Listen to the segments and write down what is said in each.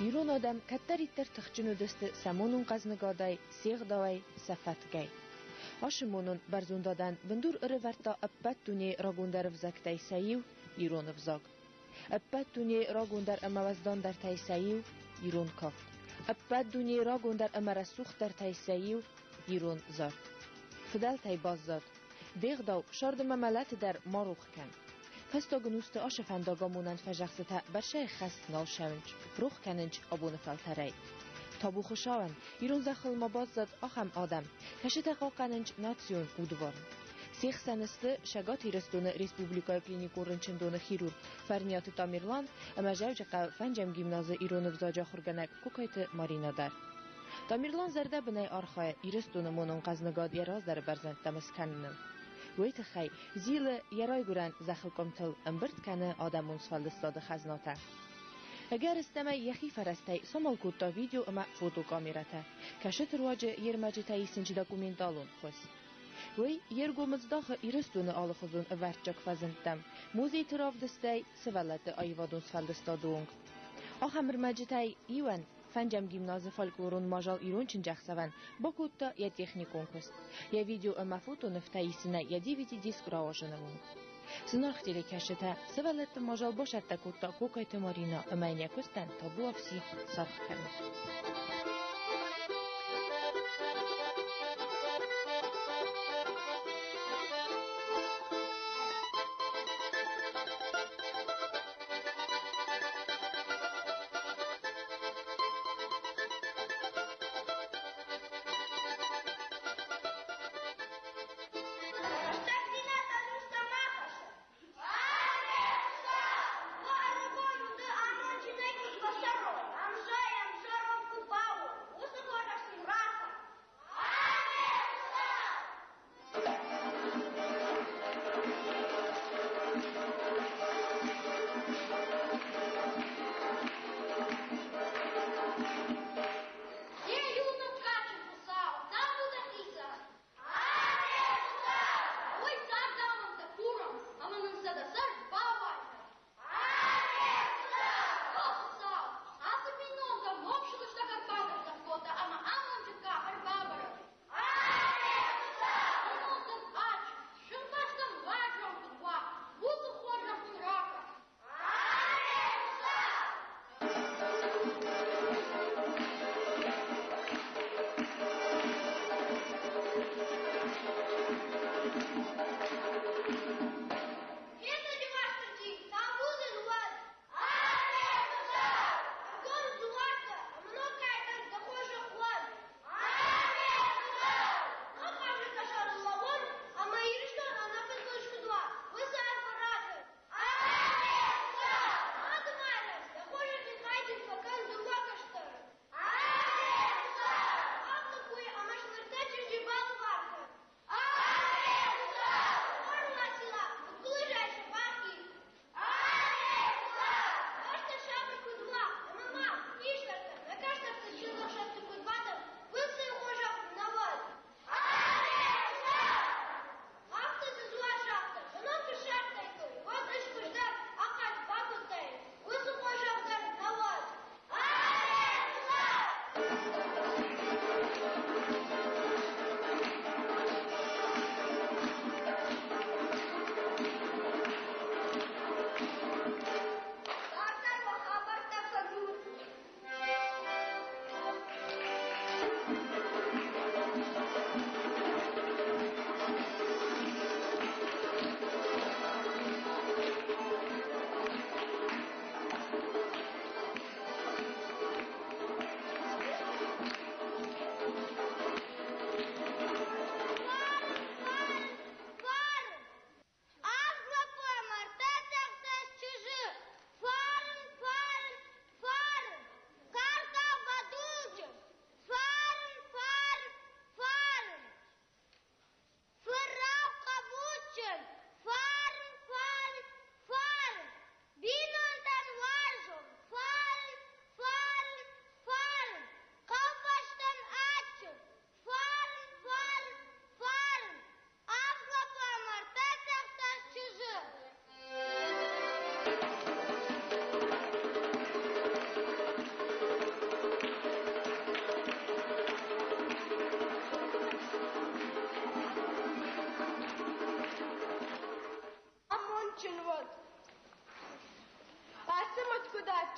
Ирон адӕм кӕддӕриддӕр тыхджын уыдысты сӕ монон хъӕзныгадӕй, се гъдауӕй, сӕ фӕткӕй. Ашы монон бӕрзондадӕн бындур ӕрӕвӕрдта ӕппӕт дунейы рагондӕр ӕвзӕгтӕй сӕ иу – ирон ӕвзаг. Ӕппӕт дунейы рагондӕр ӕмӕ уӕздандӕртӕй сӕ иу – ирон кафт. Ӕппӕт дунейы рагондӕр ӕмӕ рӕсугъддӕртӕй сӕ иу – ирон зард. Фыдӕлтӕй баззад. Де гъдау сӕрды мӕ мӕлӕты дӕр ма рох кӕн. Фӕстаг ӕнусты ашы фӕндагамонӕн фӕзӕхсытӕ бӕрзӕй хӕст нал шӕуынч, рох кӕнынч абоны фӕлтӕрӕй. Табу Хуыцауӕн, ирон зӕххыл ма баззад ахӕм адӕм, кӕцытӕ хъахъхъӕнынч национ удварн. Се хсӕн сты Цӕгат Ирыстоны Республикӕйы клиникон рынчындоны хирург Фӕрниаты Тамерлан ӕмӕ Дзӕуджыхъӕуы фӕнджӕм гимназы ирон ӕвзаджы ахуыргӕнӕг Кокайты Маринӕ дӕр. Тамерлан зӕрдӕбынӕй архайы Ирыстоны монон хъӕзныгад йӕ раздӕры бӕрзӕндтӕм скӕныныл. Уый тыххӕй зилы йӕ райгуырӕн зӕххы къуымтыл, ӕмбырд кӕны адӕмон сфӕлдыстады хӕзнатӕ. Ӕгӕрыстӕмӕй йӕхи фӕрӕзтӕй самал кодта видео ӕмӕ фотокамерӕтӕ, кӕцыты руаджы йе рмӕджытӕ исынч документалон хуыз. Уый йе ргом здахы Ирыстоны алыхуызон ӕвӕрццаг фӕзындтӕм, музейты равдыстӕй сывӕллӕтты аивадон сфӕлдыстады онг. Ахӕм ӕрмӕджытӕй иуӕн фӕнджӕм гимназы фольклорон мадзал Ирон чындзӕхсӕвӕн бакодта йӕ техникон куыст. Йӕ видео ӕмӕ фотонывтӕ исынӕй йӕ DVD-диск рауазыны онг. Зынаргъ телекӕсджытӕ, сывӕллӕтты мадзал бацӕттӕ кодта Кокайты Маринӕ ӕмӕ йын йӕ куыстӕн табуафси саргъ кӕны.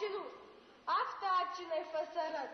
адджын у, афтӕ адджынӕй фӕцӕрӕд.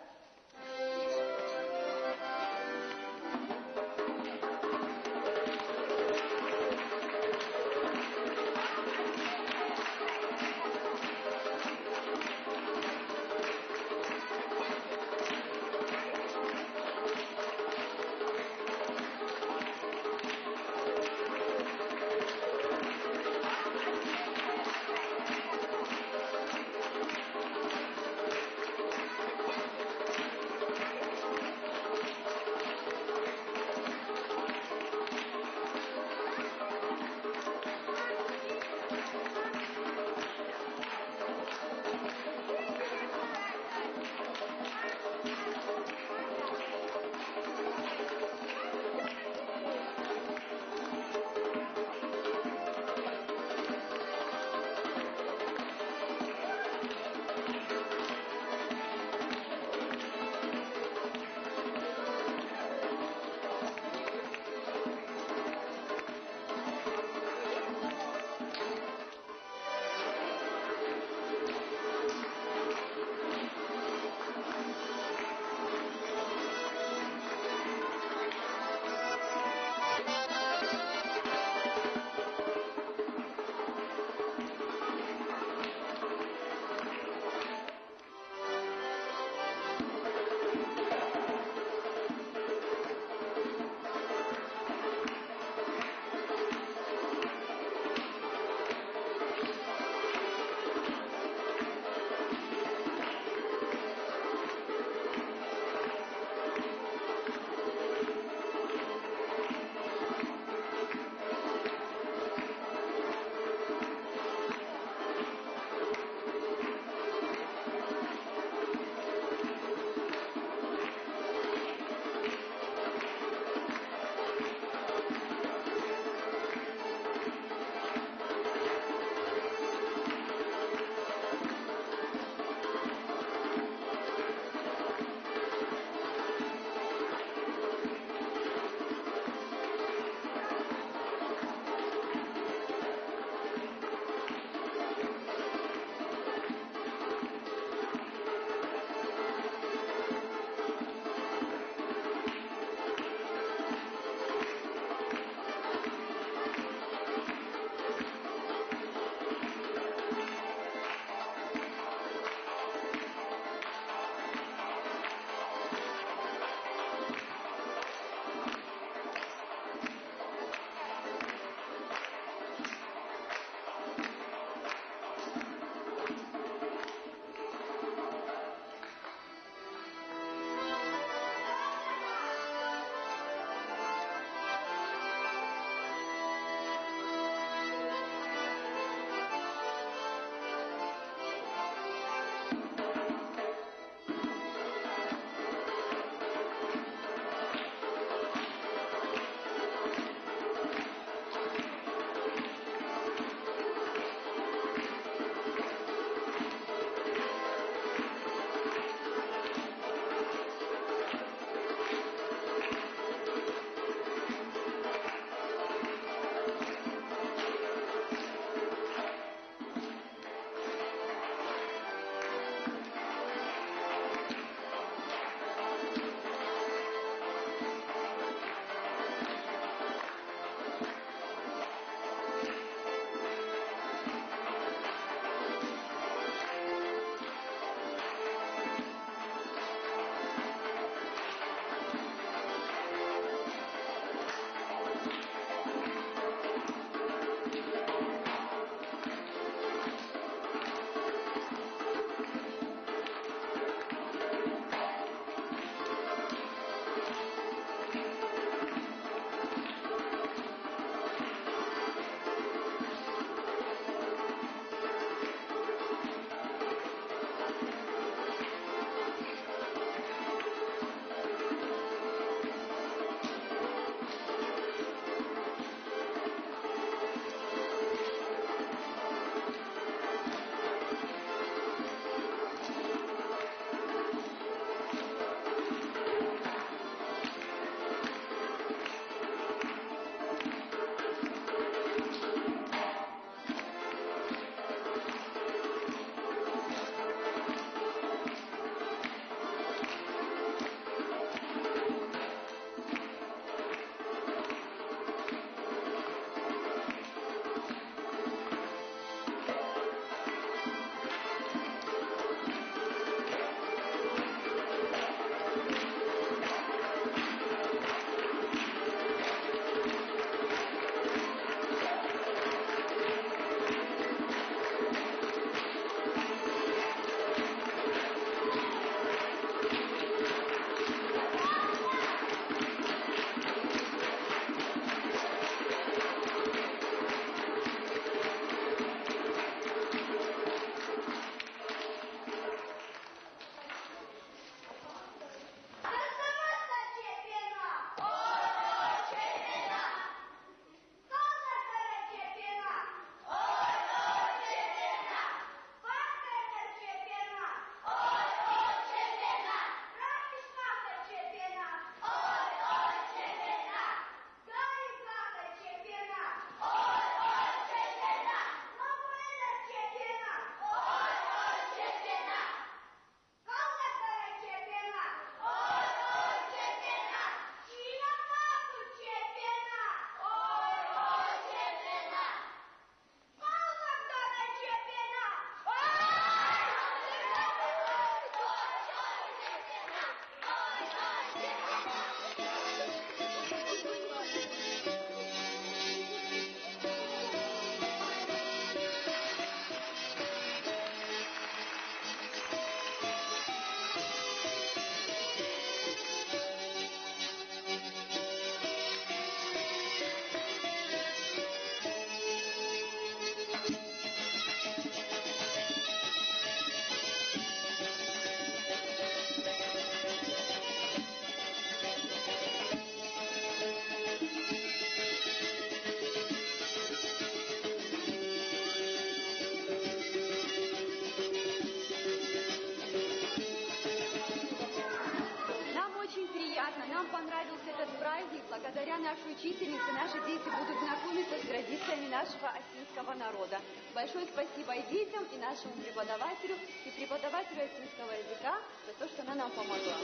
Благодаря нашей учительнице наши дети будут знакомиться с традициями нашего осетинского народа. Большое спасибо и детям, и нашему преподавателю, и преподавателю осетинского языка за то, что она нам помогла.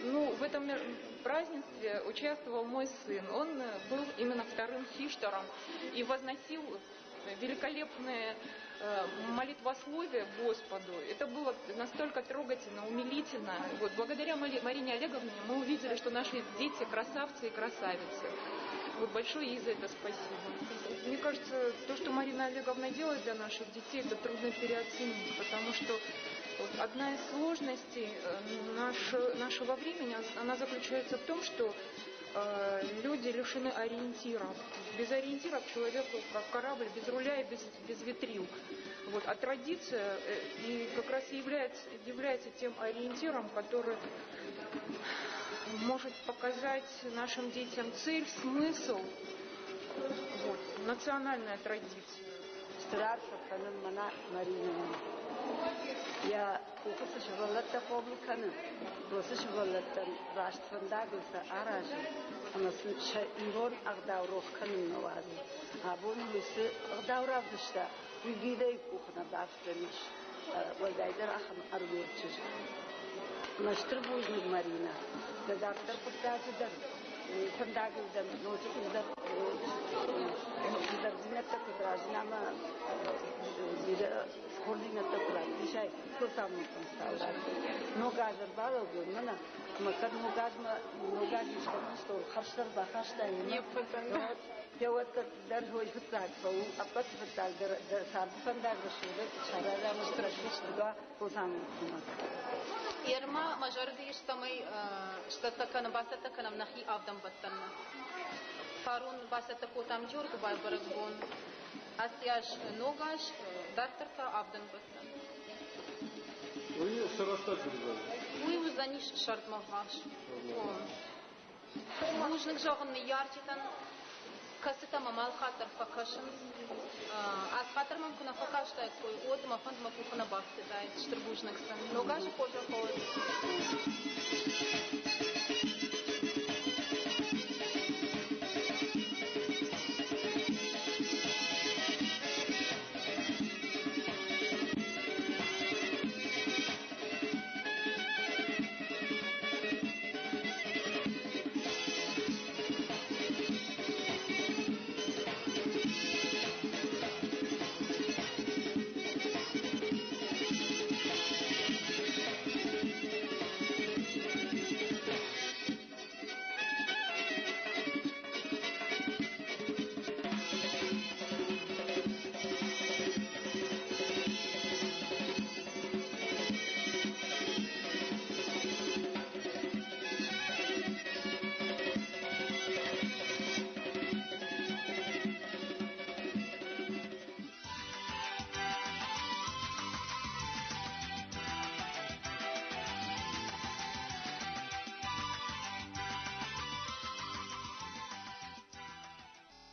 Ну, в этом празднестве участвовал мой сын. Он был именно вторым хиштаром и возносил великолепное молитвословие Господу. Это было настолько трогательно, умилительно. Вот, благодаря Марине Олеговне мы увидели, что наши дети красавцы и красавицы. Вот большое ей за это спасибо. Мне кажется, то, что Марина Олеговна делает для наших детей, это трудно переоценить, потому что вот одна из сложностей нашего времени, она заключается в том, что люди лишены ориентиров. Без ориентиров человек как корабль, без руля и без ветрил. Вот. А традиция и как раз является тем ориентиром, который может показать нашим детям цель, смысл, вот, национальная традиция. Стыр арфӕ кӕнын мӕнӕ Маринӕйӕн. Йӕ къухы цы сывӕллӕттӕ хъомыл кӕны, уыцы сывӕллӕттӕн раст фӕндагыл сӕ аразы ӕмӕ сын сӕ ирон ӕгъдау рох кӕнын нӕ уадзы. Абон уыцы ӕгъдау равдыста, уый бирӕйы къухы нӕ бафтдзӕнис, уӕлдайдӕр ахӕм ӕрыгон чызг. Ӕмӕ стыр бузныг, Маринӕ, дӕ дарддӕр хъуыддаджы дӕр фӕндагыл дӕм ноджы хуыздӕр хуыздӕрдзинӕдтӕ куыд разына ӕмӕ бирӕ хорздзинӕдтӕ куы равдисай, Хуыцаумӕ ставдӕй. Ног аз ӕрбалӕудзӕн мӕнӕ, ӕмӕ кӕд ног азмӕ ног аз искӕмӕн стол хӕрзтӕ бахастай, Не ппӕтӕн. Еуӕд дӕр хой фыццаг фӕу, ӕппӕт фыццаг дӕр царды фӕндаг рӕсугъдӕй сараза ӕмӕ рӕсугъд Хуыцаумӕ. Ерма мӕ зӕрды ис, цӕмӕй сцӕттӕ кӕнӕм, бацӕттӕ кӕнӕм нӕхи авдӕнбӕттӕнмӕ. Фарон бацӕттӕ кодтам Джоргуыбайы бӕрӕгбон. Ацы аз ног аз, дарддӕр та авдӕнбӕттӕн. Уый цы рӕстӕджы уыдзӕн? Уый уыдзӕнис сӕрдмӕ ввахс. Бузныг зӕгъын ныййарджытӕн, кӕцытӕ мӕм алхатт дӕр фӕкӕсынц. Алхатт дӕр мӕм куы нӕ фӕкастаиккой, уӕд мӕ фӕнд мӕ къухы нӕ бафтыдаид. Стыр бузныг сын. Ног азы хорзӕх уӕд!